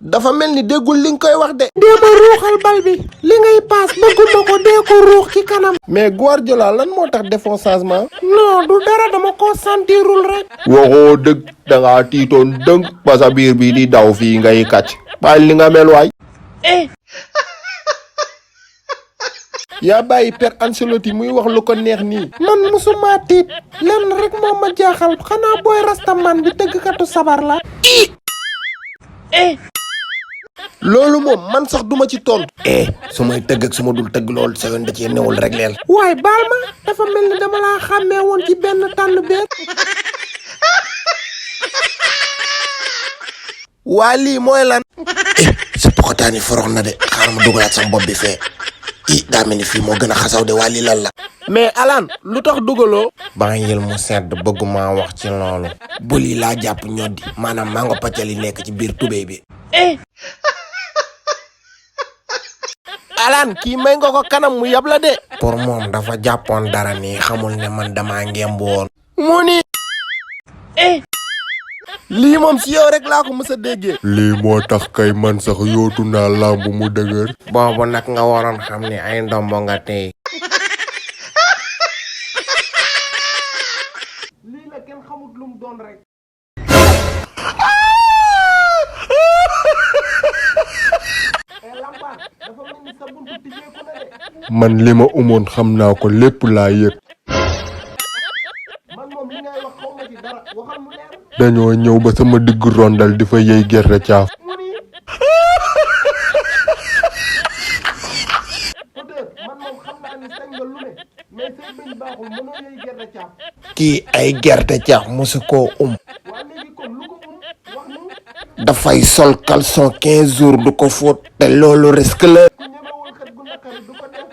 dafa mel ni déggul li nga koy wax de. dee ma ruuxal bal bi li ngay paas bëgguma ko dee ko ruux ci kanam. mais Guardiola lan moo tax defoo changement. non du dara dama ko sentirul rek. waxoo dëgg dangaa tiitoon dëng ba sa biir bi di daw fii ngay kàcc. bàyyi li nga mel waay. yaa bàyyi Père Ancelotti muy wax lu ko neex nii. man musuma tiit lenn rek moo ma jaaxal xanaa booy rastaman bi tëggkatu sabar la. loolu moom man sax duma ci tontu. su may tëgg ak su ma dul tëgg loolu sa yoon da cee newul rek leel. waaye baal ma dafa mel ni dama laa xàmmee woon ci benn tànn beeg. waa lii mooy lan. sa poxotaani forox na de xaaral ma dugalaat sama bopp bi fee. daa mel ni fii moo gën a xasaw de waa lii lan la. mais Alan lu tax dugaloo. bàyyil mu sedd bëgguma wax ci loolu. bu lii laa jàpp ñoddi maanaam mango pàccal yi nekk ci biir tubéy bi. Alan kii may nga ko kanam mu yab la de. pour moom dafa jàppoon dara nii xamul ne man damaa ngemb woon. mu ni. lii moom si yow rek laa ko mës a déggee. lii moo tax kay man sax yootu naa làmb mu dëgër. boobu nag nga waroon xam ne ay ndombo nga tey. lii la kenn xamut lu mu doon rek. man li ma umoon xam naa ko lépp laa yëg. man moom li ngay wax xaw ma ci dara waxal mu leer. dañoo ñëw ba sama digg rondal di fa yëy gerte caaf. man moom xam naa ni sañ nga lu ne mais say bëñ baaxul mënoo yëy gerte caaf. kii ay gerte caaf mosu koo waa léegi kon lu ko wax nu. dafay sol caleçon 15 jours du ko fóot te loolu risque la. ku ñemewul kat gu naqari du ko def.